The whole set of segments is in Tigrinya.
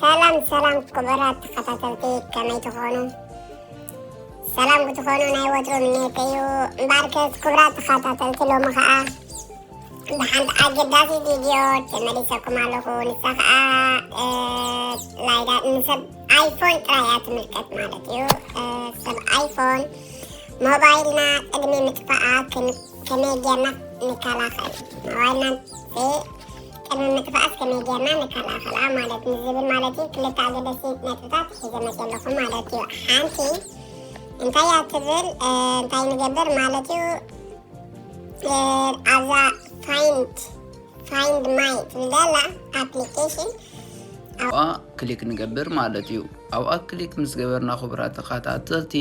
ሰላም ሰላም ክቡራት ተኸታተልቲ፣ ከመይ ትኾኑ? ሰላም ክትኾኑ ናይ ወትሩ ምንየተይ እዩ። እምበኣርከስ ክቡራት ተኸታተልቲ፣ ሎሚ ኸኣ ብሓንቲ ኣገዳሲ ቪድዮ ተመሊሰኩም ኣለኹ። ንሳ ኸኣ ላይዳ ንሰብ ኣይፎን ጥራይ እያ ትምልከት ማለት እዩ። ሰብ ኣይፎን ሞባይልና ቅድሚ ምጥፋኣ ከመይ ጌርና ንከላኸል? ሞባይልና ቅድሚ ምጥፋእስ ከመይ ጌርና ንከላኸላ ማለት ንዝብል ማለት እዩ። ክልተ ኣገደስቲ ነጥብታት ሒዘ መፅእ ኣለኹ ማለት እዩ። ሓንቲ እንታይ እያ ትብል፣ እንታይ ንገብር ማለት እዩ። ኣብዛ ፋይንድ ፋይንድ ማይ ትብል ዘላ ኣፕሊኬሽን ኣብኣ ክሊክ ንገብር ማለት እዩ። ኣብኣ ክሊክ ምስ ገበርና ክቡራት ተኸታተልቲ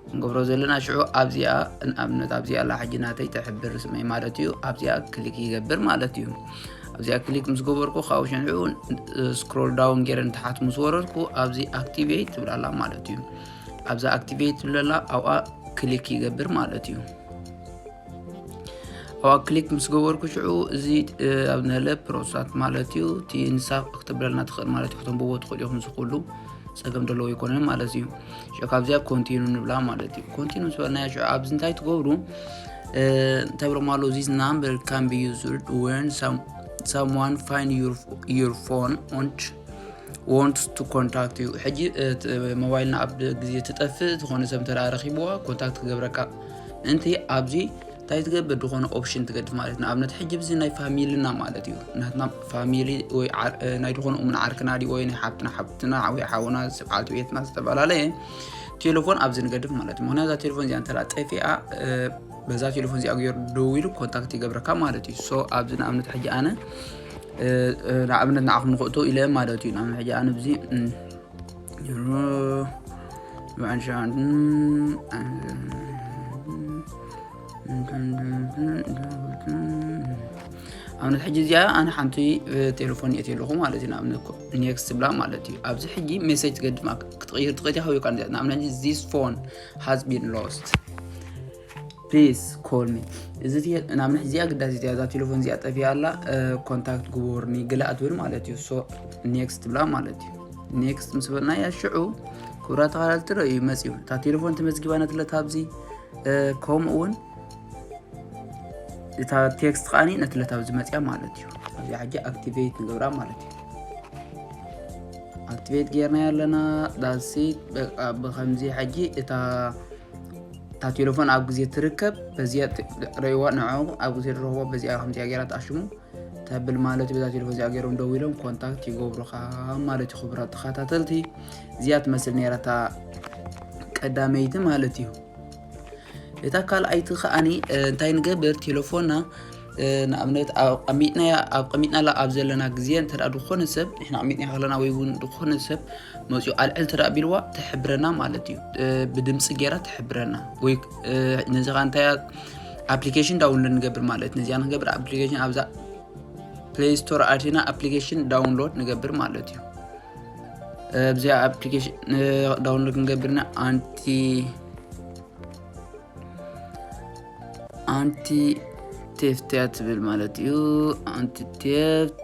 ክንገብሮ ዘለና ሽዑ ኣብዚኣ ንኣብነት ኣብዚኣ ኣላ ሕጂ ናተይ ትሕብር ስመይ ማለት እዩ። ኣብዚኣ ክሊክ ይገብር ማለት እዩ። ኣብዚኣ ክሊክ ምስ ገበርኩ ካብኡ ሽዑ ስክሮል ዳውን ገይረ ንታሕት ምስ ወረድኩ ኣብዚ ኣክቲቬት ትብል ኣላ ማለት እዩ። ኣብዛ ኣክቲቬት ትብል ኣላ ኣብኣ ክሊክ ይገብር ማለት እዩ። ኣብኣ ክሊክ ምስ ገበርኩ ሽዑ እዚ ኣብ ነለ ፕሮሳት ማለት እዩ እቲ ንሳ ክትብለልና ትኽእል ማለት እዩ። ከተንብቦ ትኽእል ኢኹም። እዚ ኩሉ ፀገም ዘለዎ ኣይኮነን ማለት እዩ። ሽዑ ካብዚኣ ኮንቲኑ ንብላ ማለት እዩ። ኮንቲኑ ምስ በልናያ ሽዑ ኣብዚ እንታይ ትገብሩ እንታይ ብሎም ኣሎ this number can be used when someone find your phone on want to contact you። ሕጂ ሞባይልና ኣብ ግዜ ትጠፍእ ዝኾነ ሰብ እንተ ረኺብዋ ኮንታክት ክገብረካ ምእንቲ ኣብዚ እንታይ ትገብር ዝኾነ ኦፕሽን ትገድፍ ማለት ንኣብነት ሕጂ ብዚ ናይ ፋሚልና ማለት እዩ ናትና ፋሚሊ ወይ ናይ ዝኾነ እሙን ዓርክና ድዩ ወይ ናይ ሓብትና ሓብትና ወይ ሓውና ስብዓልቲ ቤትና ዝተፈላለየ ቴሌፎን ኣብዚ ንገድፍ ማለት እዩ። ምክንያቱ እዛ ቴሌፎን እዚኣ እንተ ጠፊኣ በዛ ቴሌፎን እዚኣ ገይሩ ደዊሉ ኮንታክት ይገብረካ ማለት እዩ። ሶ ኣብዚ ንኣብነት ሕጂ ኣነ ንኣብነት ንዓኹም ንኽእቶ ኢለ ማለት እዩ። ንኣብነት ሕጂ ኣነ ብዚ ኣብነት ሕጂ እዚኣ ኣነ ሓንቲ ቴሌፎን የት ኣለኹ ማለት እዩ። ንኣብነት ኔክስት ብላ ማለት እዩ። ኣብዚ ሕጂ ሜሴጅ ትገድፍ ክትቕይር ትኽእል ኢኻ ወይ ንኣብነት ሕጂ this phone has been lost please call me። እዚ ንኣብነት እዚኣ ግዳስ እዚኣ እዛ ቴሌፎን እዚኣ ጠፊኣ ኣላ ኮንታክት ግበሩኒ ግላ ትብል ማለት እዩ። ሶ ኔክስት ብላ ማለት እዩ። ኔክስት ምስ በልናያ ሽዑ ክቡራት ተኸታተልቲ ርእዩ መፅዩ እታ ቴሌፎን ተመዝጊባ ነትለት ኣብዚ ከምኡ እውን እታ ቴክስት ከዓኒ ነትለት ኣብዚ መፅያ ማለት እዩ። ኣብዚኣ ሕጂ ኣክቲቬት ንገብራ ማለት እዩ። ኣክቲቬት ጌርና ኣለና ዳሲት ብከምዚ ሕጂ እታ እታ ቴሌፎን ኣብ ግዜ ትርከብ በዚኣ ረእዋ ንዕኹም ኣብ ግዜ ትረኽቦ በዚኣ ከምዚኣ ገይራ ትኣሽሙ ተብል ማለት እዩ። በዛ ቴሌፎን እዚኣ ገይሮም ደዊሎም ኮንታክት ይገብሩኻ ማለት እዩ። ክቡራት ተኸታተልቲ እዚኣ ትመስል ነይራ እታ ቀዳመይቲ ማለት እዩ። እታ ካልኣይቲ ከዓኒ እንታይ ንገብር ቴሌፎንና ንኣብነት ኣብ ቀሚጥናያ ኣብ ቀሚጥናላ ኣብ ዘለና ግዜ እንተ ዝኾነ ሰብ ንሕና ቀሚጥና ከለና ወይ እውን ዝኾነ ሰብ መፅኡ ኣልዕል እንተ ኣቢልዋ ትሕብረና ማለት እዩ። ብድምፂ ገይራ ትሕብረና ወይ ነዚ ከዓ እንታይ ኣፕሊኬሽን ዳውንሎድ ንገብር ማለት ነዚኣ ንገብር ኣፕሊኬሽን ኣብዛ ፕሌይ ስቶር ኣቲና ኣፕሊኬሽን ዳውንሎድ ንገብር ማለት እዩ። ኣብዚኣ ኣፕሊኬሽን ዳውንሎድ ንገብርና ኣንቲ ኣንቲ ቴፍት እያ ትብል ማለት እዩ። ኣንቲ ቴፍት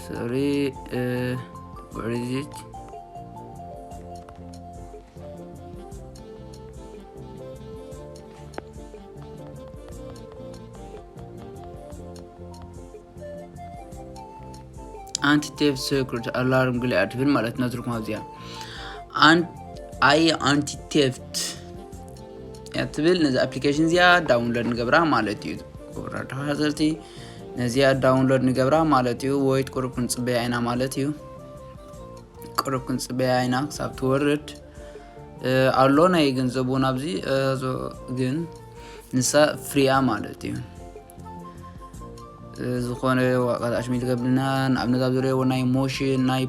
ሶሪ ወሪዚት ኣንቲ ቴፍት ሴኩሪቲ ኣላርም ግሊኣ ትብል ማለት ነትርኩም ኣብዚኣ ኣይ ኣንቲ ቴፍት እያ ትብል ነዚ ኣፕሊኬሽን እዚኣ ዳውንሎድ ንገብራ ማለት እዩ። ክቡራት ተኸታተልቲ ነዚኣ ዳውንሎድ ንገብራ ማለት እዩ። ወይት ቁሩብ ክንፅበያ ኢና ማለት እዩ። ቁሩብ ክንፅበያ ኢና ክሳብ ትወርድ ኣሎ ናይ ገንዘብ እውን ኣብዚ ግን ንሳ ፍሪያ ማለት እዩ። ዝኾነ ዋቃት ኣሽሚል ገብልና ንኣብነት ኣብ ዘለዎ ናይ ሞሽን ናይ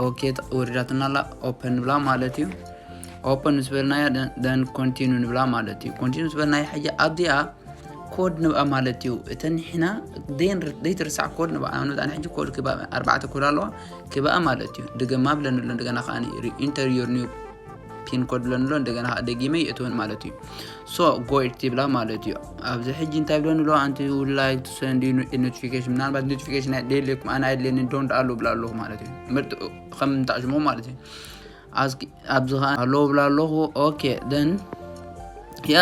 ኦኬ ወሪዳትና ኣላ ኦፐን ንብላ ማለት እዩ። ኦፐን ምስ በልናያ ደን ኮንቲኑ ንብላ ማለት እዩ። ኮንቲኑ ምስ በልናያ ሕጂ ኣብዚኣ ኮድ ንብኣ ማለት እዩ። እተን ንሕና ዘይትርሳዕ ኮድ ንብኣ ንብኣ ሕጂ ኮድ ክብኣ ኣርባዕተ ኮድ ኣለዋ ክብኣ ማለት እዩ። ድገማ ብለን ኣሎ እንደገና ከዓ ኢንተር ዮር ኒው ፒን ኮድ ብለንሎ እንደገና ከዓ ደጊመ ይእትውን ማለት እዩ። ሶ ጎይድ ትብላ ማለት እዩ። ኣብዚ ሕጂ እንታይ ብለንሎ ኣንቲ ውድ ላይክ ቱ ሰንድ ዩ ኖቲፊኬሽን፣ ምናልባት ኖቲፊኬሽን የድልየኩም፣ ኣነ ኣየድልየኒ ዶንት ኣሎ ብላ ኣለኹ ማለት እዩ። ምርጥ ከም እንታሽሙ ማለት እዩ። ኣብዚ ከዓ ኣሎ ብላ ኣለኹ። ኦኬ ደን ያ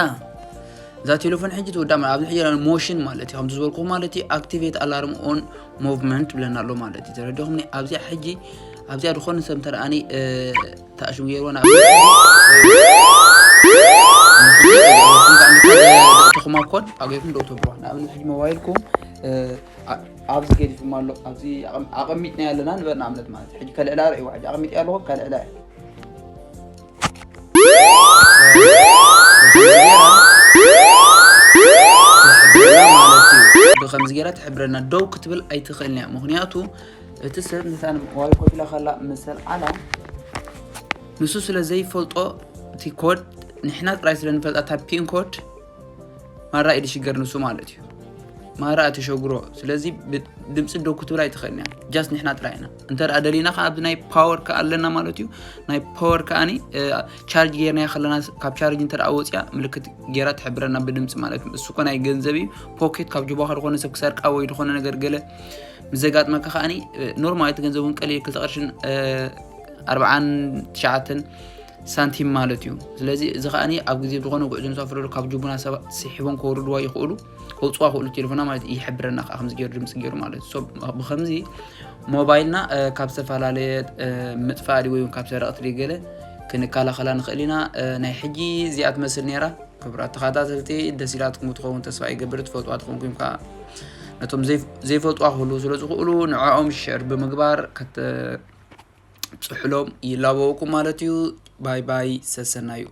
እዛ ቴሌፎን ሕጂ ትውዳእ ማለት ኣብዚ ሕጂ ሞሽን ማለት እዩ። ከምቲ ዝበልኩ ማለት እዩ ኣክቲቬት ኣላርም ኦን ሞቭመንት ብለና ኣሎ ማለት እዩ። ተረዲኹምኒ? ኣብዚኣ ሕጂ ኣብዚኣ ዝኾነ ሰብ እንተደኣኒ ተኣሽሙ ገይርዎ ናብ ደቕትኹም ኣኮን ኣገይኩም ደው ተብሎ ንኣብነት ሕጂ ሞባይልኩም ኣብዚ ገዲፍኩም ኣሎ ኣብዚ ኣቐሚጥና ኣለና ንበር ንኣብነት ማለት ሕጂ ከልዕላ ርእይዋ ሕጂ ኣቐሚጥ ኣለኹ ከልዕላ ብከምዚ ገይራ ትሕብረና ደው ክትብል ኣይትኽእልን እያ። ምክንያቱ እቲ ሰብ ነታ ሞባይል ኮፍ ኢላ ከላ ምስ ኣልዓላ ንሱ ስለ ዘይፈልጦ እቲ ኮድ ንሕና ጥራይ ስለ ንፈልጣ እታ ፒን ኮድ ማራ እዩ ዝሽገር ንሱ ማለት እዩ። ማራ ተሸግሮ። ስለዚ ድምፂ ደው ክትብል ኣይትኽእልን እያ። ጃስት ንሕና ጥራይ ኢና። እንተ ደኣ ደሊና ከዓ ኣብዚ ናይ ፓወር ከዓ ኣለና ማለት እዩ። ናይ ፓወር ከዓኒ ቻርጅ ጌርናዮ ከለና ካብ ቻርጅ እንተ ደኣ ወፂኣ ምልክት ጌራ ትሕብረና ብድምፂ ማለት እዩ። እሱ እኮ ናይ ገንዘብ እዩ። ፖኬት ካብ ጅባኻ ዝኾነ ሰብ ክሰርቃ ወይ ዝኾነ ነገር ገለ ምስ ዘጋጥመካ ከዓኒ ኖርማል እቲ ገንዘብ እውን ቀሊል ክልተ ቅርሽን ኣርብዓን ትሽዓተን ሳንቲም ማለት እዩ። ስለዚ እዚ ከዓኒ ኣብ ግዜ ዝኾነ ጉዕዞ ንሳፈረሉ ካብ ጅቡና ሰባት ስሒቦም ከውርድዋ ይኽእሉ ከውፅዋ ክእሉ ቴሌፎና ማለት እዩ። ይሕብረና ከዓ ከምዚ ገይሩ ድምፂ ገይሩ ማለት እዩ። ብከምዚ ሞባይልና ካብ ዝተፈላለየ ምጥፋእ ድዩ ወይ ካብ ሰረቕቲ ድዩ ገለ ክንከላኸላ ንኽእል ኢና። ናይ ሕጂ እዚኣ ትመስል ነይራ። ክቡራት ተኸታተልቲ ደስ ኢላትኩም ክትኸውን ተስፋ ይገብር። ትፈልጥዋ ትኾንኩም ከዓ ነቶም ዘይፈልጥዋ ክህልዉ ስለ ዝኽእሉ ንዕኦም ሸር ብምግባር ጽሑሎም ይላበወኩም ማለት እዩ። ባይ ባይ ሰሰናዩ።